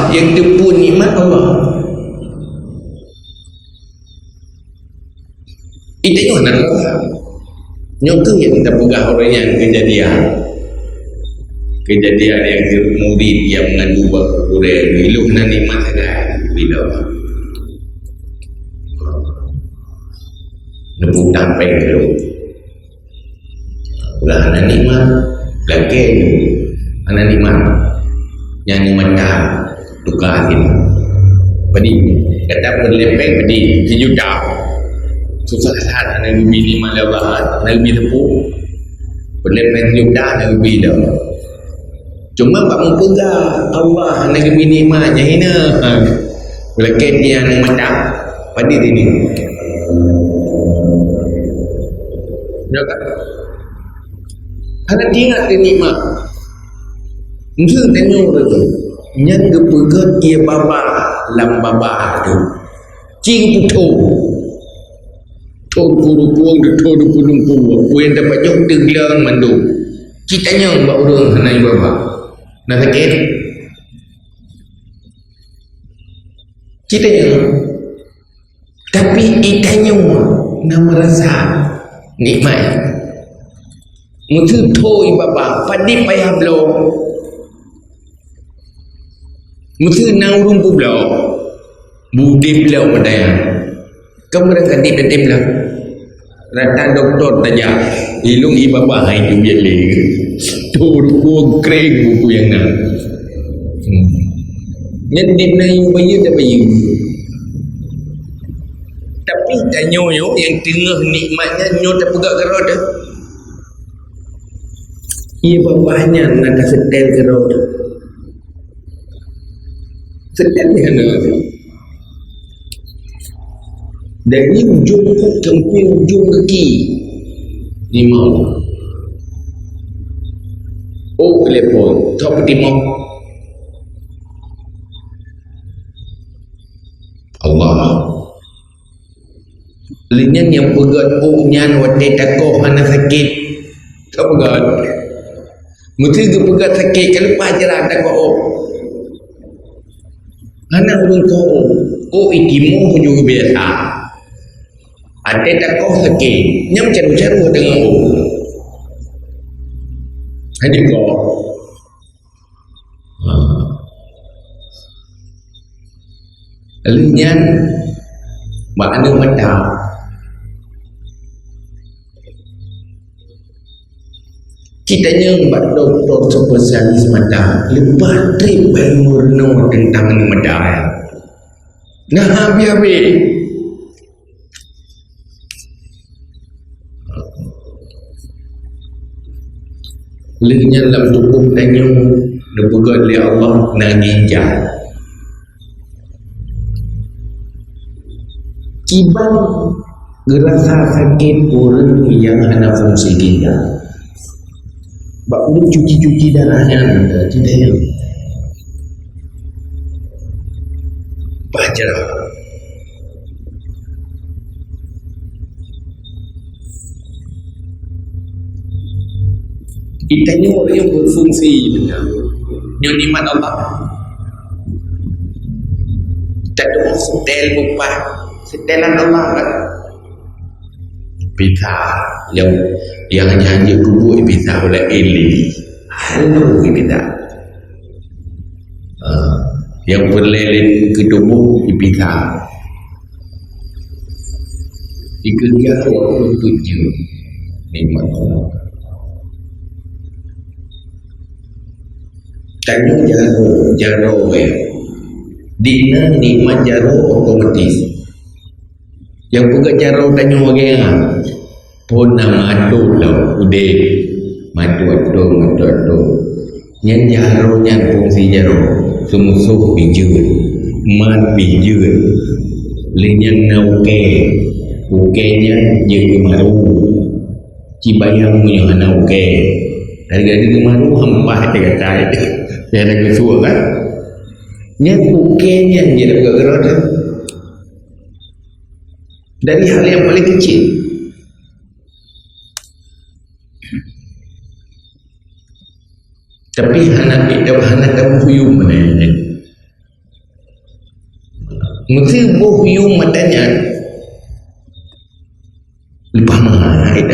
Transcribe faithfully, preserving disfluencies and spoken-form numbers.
Nyang teupeu nikmat Allah. Itu nyoe na rasa. Nyoe keuh nyang tapeugah ureuëng nyan keujadian. Keujadian nyang murit nyang meungadu bak gurée, ilong na nikmat sagai bila neuputang péng ilong. Ulah hana nikmat, lakée nyoe hana nikmat. Nyang nikmat ka tuka akhé. Padum, gata peureulée péng padum, sijuta. Susah that hana geubi nikmat lé Allah, hana geubi teupeu. Peureulée péng sijuta hana geubi dah. Cuma bak meupeugah Allah hana geubi nikmat nyang hina. Lakée nyang mata padum ini. Nyoe ka. Hana teuingat di nikmat. Meuseu tanyoe teuh nyang geupeugét ié babah lam babah teuh. Cing putôh. Thon kuru kueng, thon kuru kueng. Peue nyang dapat jok teuh glang mandum. Cit tanyong bak ureuëng hana ié babah. Na sakét? Cit tanyong. Tapi itanyoe na meurasa nikmat. Meuseu thon ié babah, padum payah bloe. Meuseu na ureuëng peubloe, budeh bloe peudaya. Kamoe kadeb-kadeb lah. Rata dokto tajak, ilong ié babah hai tu biet lé. Tu ruku kreng buku nyang na. Hmm. Nyan di na yue bayeue dak bayeue. Tapi tanyoe nyoe nyang teungoh nikmat nyan nyoe tapeugah keudroe teuh. Ié babah nyan na ka seutôt keudroe teuh. Seutôt nyan na. Dari ujong kok sampai ujong kaki. Limong. Oh, telepon. Top lima. Allah. Lé nyan nyang peugét ôk nyan watée takoh hana sakét. Ka peugét. Meuseu geupeugét sakét, ka leupah jrat takoh ôk. Hana ureuëng koh ôk. Ôk itimoh ju biasa. Watée takoh sakét, nyan caru-caru teungoh ôk. Hana koh. Ha. Lheueh nyan, bak aneuk mata, jitanyong bak dokto spesialis mata, leupah trép bak meureunoe teuntang aneuk mata. Na habéh-habéh. Lheueh nyan lam tuboh tanyoe neupeugét lé Allah na ginjal. Kiban geurasa sakét ureuëng nyang hana fungsi ginjal. Bak ureuëng cuci-cuci darah nyan, kita nyan. Baca. Kita nyoe ureuëng nyang berfungsi beuna. Nyoe nikmat Allah. Kita doa setel bupah, setelan Allah kan. Pisah nyang, nyang hanya kubu pisah oleh Eli. Halo pisah. Ha, nyang peureulée lé keu tuboh ipisah. Dikeureuja waktu tujoh lima tahun. Tanyoe jaroe, jaroe, eh. Di na nikmat jaroe otomatis. Nyang peugah jaroe tanyoe lagée nyan. Phon na mato lom udeb, mato atong, mato atong. Nyan jaroe nyan fungsi jaroe. Seumusoh pih jeuet, mat pih jeuet. Lheueh nyan na ukée. Ukée nyan jeuet keu maru. Ci bayang meunyoe hana ukée. Hari-hari keu maru hampah teugatai. Pih hana geusuek kan? Nyan ukée nyan jeuet keu rot. Dari hal yang paling kecil. Tapi hana, hana tahu huyum mana. Meusi boh yuem mata nyan leupah mangat,